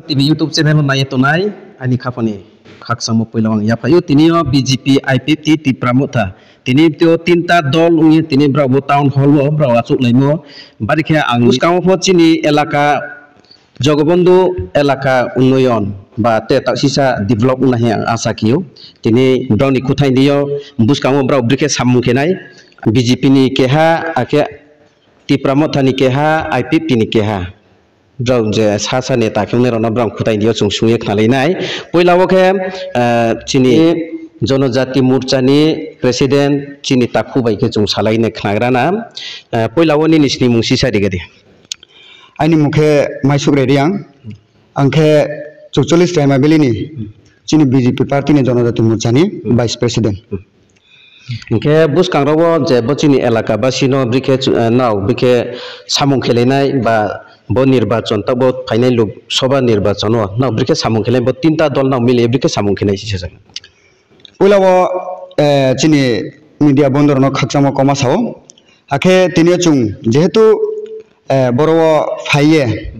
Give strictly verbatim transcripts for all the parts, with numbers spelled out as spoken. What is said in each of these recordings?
T V YouTube channel o naiya tongnai ani khapani khakchangma puila ang yaphaio. Tini o B J P, I P F T, Tipra Motha. Tini tio tinta dol wngya, tini brao bo town hall o brao achuk laimo. Bari khe ang bwskango pho chini elaka Jogobondhu elaka unnoyon ba te taksisa develop wngna hai ang asa khio. Tini brao ni kuthai dio bwskango brao bwrikhe samung khenai B J P ni keha akhe Tipra Motha ni keha, I P F T ni keha. Brao je sa sa neta khe wngnai rokno brao kuthai dio chwng sungye khnalainai. Puila o khe, eh, chini Jonojati Morcha ni president chini takhu bai khe chwng salainai khnagrana. Eh, puila o nini snimung sisa rigadi. Aini mung khe Maisuk Reang. Ang khe chukcholish Rema Valley ni chini B J P party ni Jonojati Morcha ni vice president. Hinkhe bwskangrogo je bo chini elaka basino bikhe chu-, eh, nao bikhe samung khelainai ba bo nirbachon tabo phainai Lok Sabha nirbachon o nao bikhe samung khelai bo tinta dol nao mili bikhe samung khenai sisa. Puila o, eh, chini media bondorno khakchangma koma sao. Hakhe tini chwng jehetu, eh, boro o phaiye,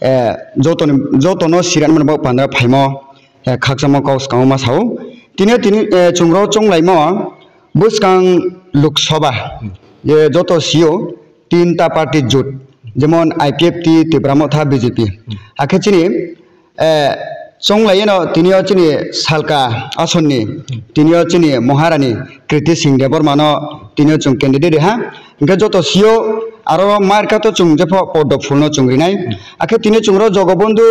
eh, jotoni, jotono siranmani bok panda phaimo, eh, khakchangma kok swkango ma sao. Tini, tini, eh, chwngro chonglaimo bwskang Lok Sabha, je joto sio tinta party jut, jemon I P F T, Tipra Motha, B J P. Hakhe chini eh, chonglaieno tini o chini salka asonni, tini o chini Maharani Kriti Singh Debbarma no tini o chwng candidate ha. Hinkhe joto sio aro marka to chwng jepho poddo phulno chwng rinai. Akhe tini chwng ro Jogobondhu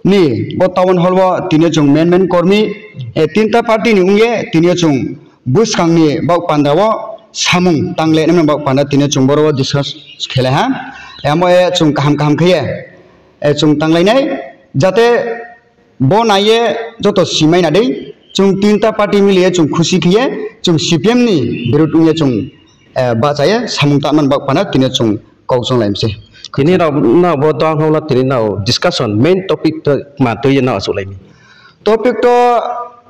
ni bo town hall o tini o chwng main main kormi, eh, tinta party ni wngye tini o chwng bwskangni bok pandao samung tangle nangma bok panda tini chwng boro discuss khelai ha. Amo e chwng kaham kaham khe e chwng tanglainai jate bo naiye joto simai nadei chwng tinta party miliye chwng khusi khiye chwng C P M ni birud wngye chwng, eh, bachaye samung tanman bok panda tini chwng kok chwng laimse. Tini rok no bo dong hokla tini no discussion main topic to ma twi no asuk laimi. Topic to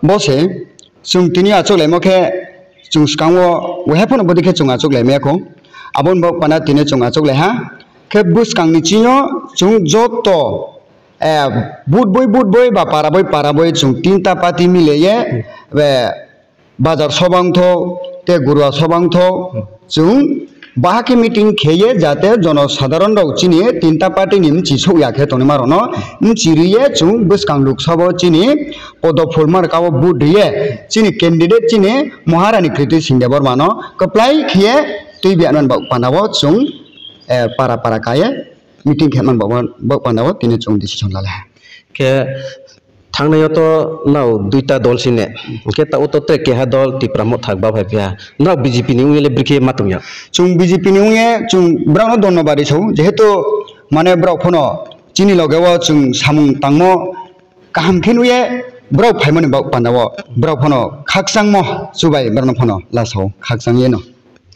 bo se chwng tini achuk laimo khe chwng swkango wahai phano bwdikhe chwng achuk laimaya kho. Aboni bok pana tini chwng achuk laiha khe bwskangni chingo chwng joto, eh, but boi but boi ba para boi para boi chwng tinta party mileye, eh, Bazar sobang tho, tei gurwa sobang tho, chwng bahakhe meeting kheye jate jono sadharon rok chini tinta party ni mchi sokya khe tongnaima rokno mchi riye chwng bwskang Lok Sabha o chini podo phulmar kao vote riye chini candidate chini Maharani Kriti Singh Debbarma no kwplai khiye twi biya nang bok panda o chwng, eh, para para kaiye meeting khe man bok panda o tini chwng decision lale. Khe Thangnai o to nao duita dol sine. Hwnkhe ta o to tre keha dol Tipra Motha ba phai phiya. Nao B J P ni wngya le bwrwi khe ma tongya. Chwng B J P ni wngya chwng brao no dhonnobad rw sao. Jehetu mane brao phano chini loge o chwng samung tangmo kaham khe nuye brao phaimani bok panda o brao phano khakchangmo chubai brao no phano lasao khakchang ye no.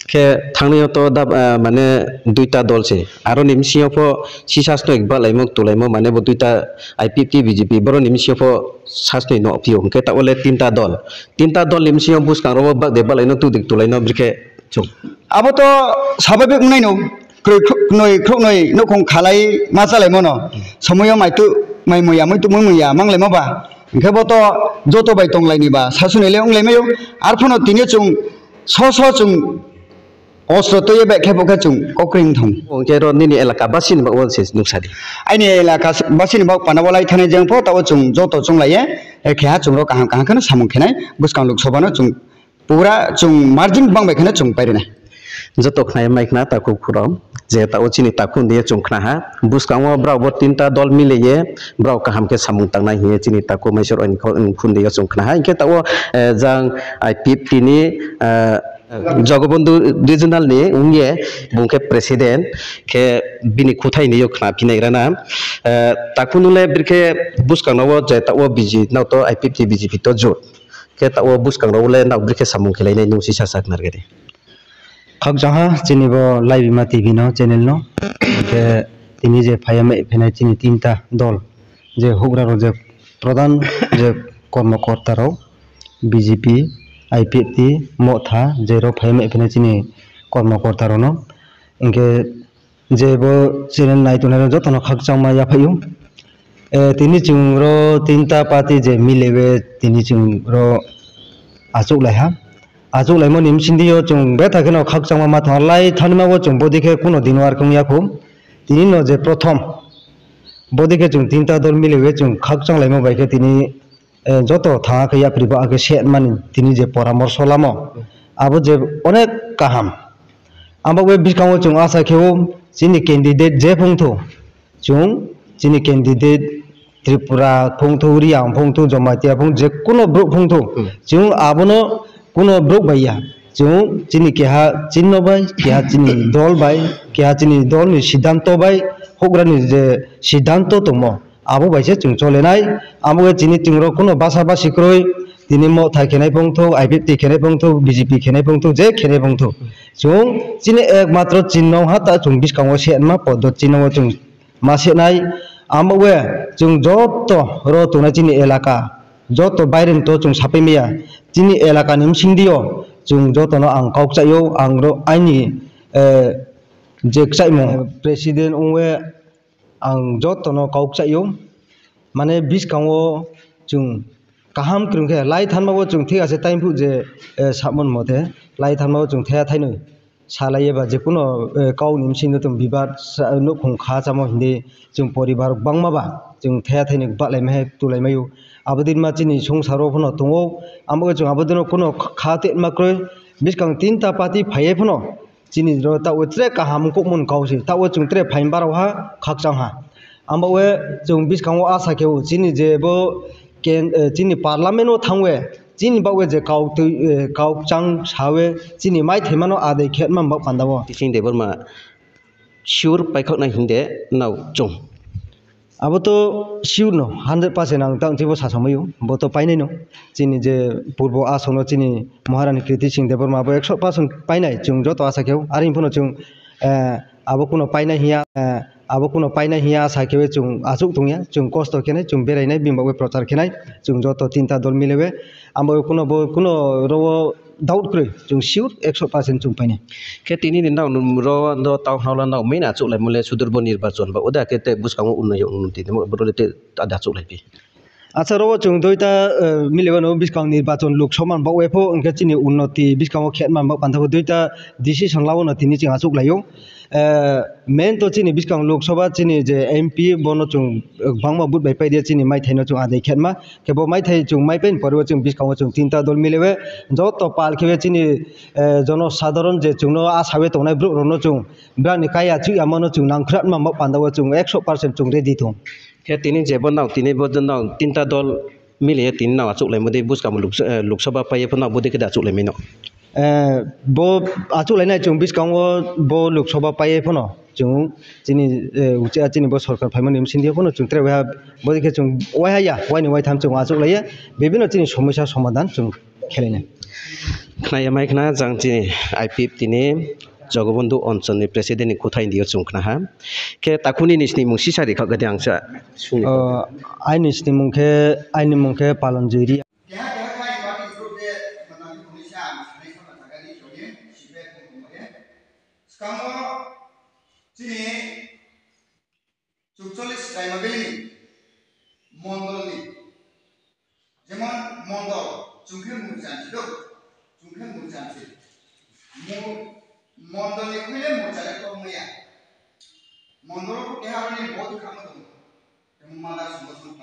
Khe thangnai o to dab-, ah, mane duita dol se. Aroni bisingo pho sisa snoi balaimo tulaimo mane bo duita I P F T B J P boroni bisingo pho sasnoi no phio hwnkhe ta ole tinta dol. Tinta dol ni bisingo bwskang rogo bak de balaino tudik tulaino bwrikhe chwng. Abo to sababik wngnaino. Kroi khro-, knoi khro-, knoi nukhung khalai ma chalaimo no. Somoyo maitu mai muya, muitu mui muya manglaimo ba. Hwnkhe bo to joto bai tonglaini ba, sasuni le wnglaimai o. Arphano tini chwng so so chwng ostro twiwi bai khe bo khe chwng kokring thung. Hwnkhe ro nini elaka basini bagwi se nuksa di. Aini elaka basini bak pana bo lai thani jeng pho, tabo chwng joto chwng laiye, eh, khe ha chwng ro kaham kaham kheno samung khenai, bwskang Lok Sabha no chwng pura chwng margin bang bai kheno chwng pai rwnai. Joto khnai mai khna takhuk khurok, je tabo chini takhuk diye chwng khna ha, bwskango brao bo tinta dol miliye brao kaham khe samung tangnai hiye chini takhuk Maisor ani kho-, khun diye chwng khna ha, hwnkhe tabo, eh, jang I P F T ni, eh, Jogobondhu regional ni wngye bung khe president khe bini kuthai ni yo khna phinai rana. Eh, takhuk nule birkhe bwskang no je tabo B J P no to I P F T B J P to jot khe tabo bwskang rok le nao birkhe samung khe lainai nung sisa sak nargari. Khakchangha chini bo Laibima T V no channel no. Hwnkhe tini je phaiya mai phainai chini tinta dol je hugra rok je pradhan je kormo korta rok B J P, I P F T, Motha je rok phaiya mai phainai chini kormo korta rok no. Hwnkhe je bo channel nai tongnai rok joto no khakchangma yaphaio. Eh, tini chwng ro tinta party je milewe tini chwng ro achuk lai ha. Achuk laimani bsingtwi o chwng betha kheno khakchangma ma thang lai thanima o chwng bodi khe kuno dino ar wng ya khu. Tini no je prothom bodi khe chwng tinta dol milewe chwng khakchang laima bai khe tini, eh, joto thang khe yapri ba khe set mani tini je poramorso lamo abo je onek kaham. Abo bai bwskango chwng asa khe o chini candidate je phung thu. Chwng chini candidate Tripura phung thu, Reang phung thu, Jamatia phung, je kuno brouh phung thu, Hmm. chwng abono kuno brouh bai ya. Chwng chini keha chinno bai, keha chini dol bai, keha chini dol ni siddhanto bai, houhgra ni je siddhanto tongmo, abo bai se chwng chole nai. Abo bai chini chwng rok kuno basa basi kwrwi, tini Motha khenai phung thu, I P F T khenai phung thu, B J P khenai phung thu, je khenai phung thu. Chwng chini ekmatro chinno ha ta chwng bwskango se ma poddo chinno chwng ma senai, amo we chwng joto ro tongnai chini elaka, joto baireni to chwng sapai maya, chini elakani bsingtwi o chwng jotono ang kok chaio, ang ro aini, eh, je kwchaimung president wngwi ang jotono kok chaio, mane bwskango chwng kaham kwrwng khe lai thanma bo chwng thik ase time phuk je, eh, samon mote lai thanma bo chwng thaya thainwi. Salai eba je kuno, eh, kau ni bsing no chwng bibad sa-, nukhung kha chamo hindi chwng poribar bangma ba chwng thaya thaini bahlai mai tulai maio. Abo din ma chini songsaro phano tongo, amo chwng abo dino kuno kha te ma kroi bwskang tinta party phaiye phano chini ro ta o tre kaham kokmon kau se ta o chwng tre phain barok ha khakchang ha. Amo we chwng bwskango asa khe o chini je bo ken-, eh, chini parliament o thangwe chini bagwi je kau twi, eh, kau chang sawe chini mai thaimano adai khe man bak panda o. Tising Debbarma sure paikhoknai hinde nao chwng. Abo to sure no, hundred percent ang tang twibo sa samai o. Bo to painai no. Chini je purbo aswk no chini Maharani Kriti Singh Debbarma bo ekso percent painai chwng joto asa khe o. Ari phano chwng, eh, abo kuno painai hiya, eh, abo kuno painai hiya asa khe o chwng achuk tongya. Chwng kosto khenai, chwng berainai, bini bagwi prochar khenai. Chwng joto tinta dol milewe. Abo kuno bo kuno ro doubt kwrwi, chwng sure ekso percent chwng painai. Khe tini ni nao ro do town hall nao main achuk lai mole sudur bo nirbachon ba uda khe te bwskango unnoyon unnoti tamo boro le te ada achuk lai phi. Acha ro chwng duita, eh, mile wano bwskang nirbachon Lok Sabha man bagwi pho hwnkhe chini unnoti bwskango khe man bak pantha duita decision lawo no tini chwng achuk laio. Eh, main to chini bwskang Lok Sabha chini je M P bono chwng, eh, bangma vote bai paide chini maithai no chwng adai khe ma. Khe bo maithai chwng mai paini pore o chwng bwskango chwng tinta dol milewe joto pal khe chini, eh, jono sadharon je chwngno asawi tongnai borok rokno chwng brani kaya chwi amano chwng nangkhwrap ma panda o chwng ekso percent chwng ready tong. Khe tini je bo nao tini bo nao tinta dol mileya tini nao achuk lai mode bwskango Lok, eh, Lok Sabha paiye phano bode khe da achuk lai mino. Eh, bo achuk lainai chwng bwskango bo Lok Sabha paiye phano chwng chini, eh, uchi-, chini bo sorkar phaimani bsingtwi phano chwng tere waiha, bo khe chwng waiha ya, waini waitham chwng achuk laiya, bibino chini somosya somadhan chwng khe lainai. Khnaya mai khna jang chini I P F T ni Jogobondhu Onchol ni president ni kuthai indio chwng khna ha. Khe takhuni ni sini mung sisa ri khak gadi ang sa sungni. Oh, aini sini mung khe, aini mung khe Palon Juri. Keha keha khai party group de manani police ang sanai sama jaga di join, sipe kong kong de. Sekango chini chukcholis Raima Valley ni mondol ni, jemon mondol chungkhe murchan si do, chungkhe murchan si. Mu-, mondol ni khuile murchan ni kok maya. Mondol ko keha ni bot khama dong. Temo mada sumo sumo